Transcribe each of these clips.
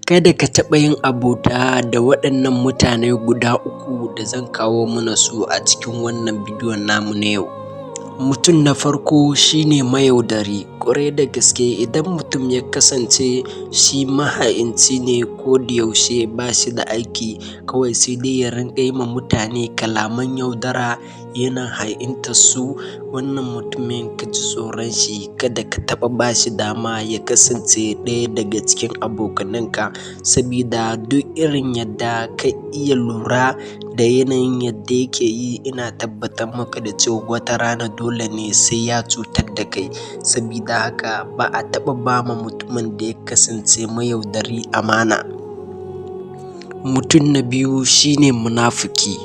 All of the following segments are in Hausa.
Kada ka taɓa yin abota da waɗannan mutane guda uku da zan kawo mana su a cikin wannan bidiyon namu na yau. Mutum na farko shine mayaudari. Ƙwarai da gaske, idan mutum ya kasance shi maha'inci ne, ko da yaushe ba shi da aiki kawai sai dai ya rinƙa yi ma mutane kalaman yaudara, yana ha'intar su, wannan mutumin ka ji tsoron shi. Kada ka taɓa ba shi dama ya kasance ɗaya daga cikin abokananka, sabida duk irin yadda ka iya lura da yanayin yadda yake yi, ina tabbatar maka da cewa wata rana dole ne sai ya cutar da kai. Sabida haka ba a taɓa ba ma mutumin da ya kasance mayaudari amana. Mutum na biyu shine munafuki.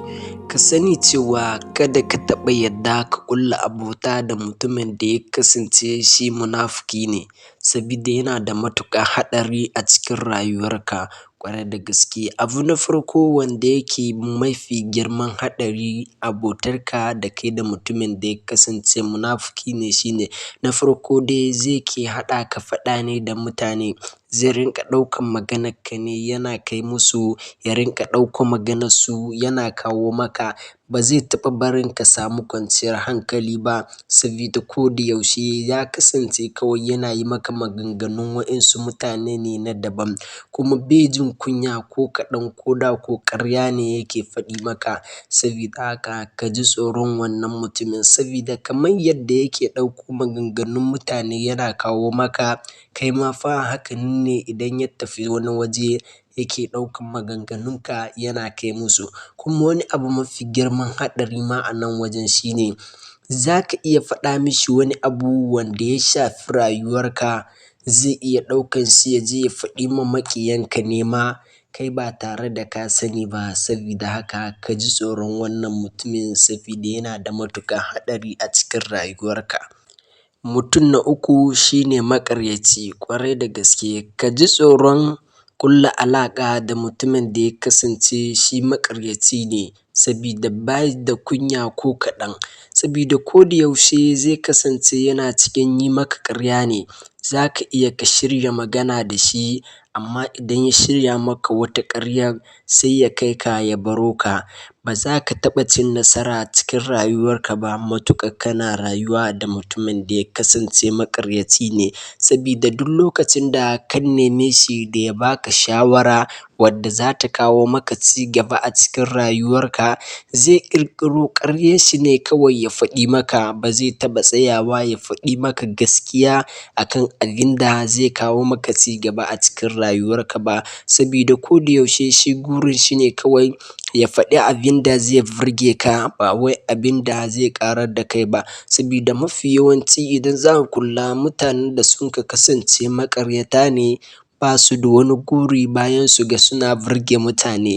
Ka sani cewa kada ka taɓa yadda ka ƙulla abota da mutumin da ya kasance shi munafuki ne, sabida yana da matuƙar haɗari a cikin rayuwarka. Ƙwarai da gaske, abu na farko wanda yake mafi girman haɗari abotarka da kai da mutumin da ya kasance munafuki ne shine, na farko dai, zai ke haɗa ka faɗa ne da mutane. Zai rinƙa ɗaukan maganarka ne yana kai musu, ya rinƙa ɗauko maganarsu yana kawo maka. Ba zai taɓa barin ka samu kwanciyar hankali ba, sabida ko da yaushe ya kasance kawai yana yi maka maganganun wa'insu mutane ne na daban, kuma bai jin kunya ko kaɗan, ko da ko ƙarya ne yake faɗi maka. Sabida haka ka ji tsoron wannan mutumin, sabida kamar yadda yake ɗauko maganganun mutane yana kawo maka, kai ma fa haka nan ne idan ya tafi wani waje yake ɗaukan maganganunka yana kai musu. Kuma wani abu mafi girman haɗari ma a nan wajen shine, za ka iya faɗa mishi wani abu wanda ya shafi rayuwarka, zai iya ɗaukan shi ya je ya faɗi ma maƙiyanka ne ma, kai ba tare da ka sani ba. Sabida haka ka ji tsoron wannan mutumin, sabida yana da matuƙar haɗari a cikin rayuwarka. Mutum na uku shine maƙaryaci. Ƙwarai da gaske, ka ji tsoron ƙulla alaƙa da mutumin da ya kasance shi maƙaryaci ne, sabida ba shi da kunya ko kaɗan, sabida ko da yaushe zai kasance yana cikin yi maka ƙarya ne. Za ka iya ka shirya magana da shi, amma idan ya shirya maka wata ƙaryan, sai ya kai ka ya baro ka. Ba za ka taɓa cin nasara cikin rayuwarka ba matuƙar kana rayuwa da mutumin da ya kasance maƙaryaci ne, sabida duk lokacin da ka neme shi da ya ba ka shawara wadda za ta kawo maka cigaba a cikin rayuwarka, zai ƙirƙiro ƙaryanshi ne kawai ya faɗi maka. Ba zai taɓa tsayawa ya faɗi maka gaskiya a kan abin da zai kawo maka cigaba a cikin rayuwarka ba, sabida ko da yaushe shi gurinshi ne kawai ya faɗi abin da zai burge ka, ba wai abin da zai ƙarar da kai ba. Sabida mafi yawanci idan za ka kula, mutanen da suka kasance maƙaryata ne ba su da wani guri bayan su ga suna burge mutane.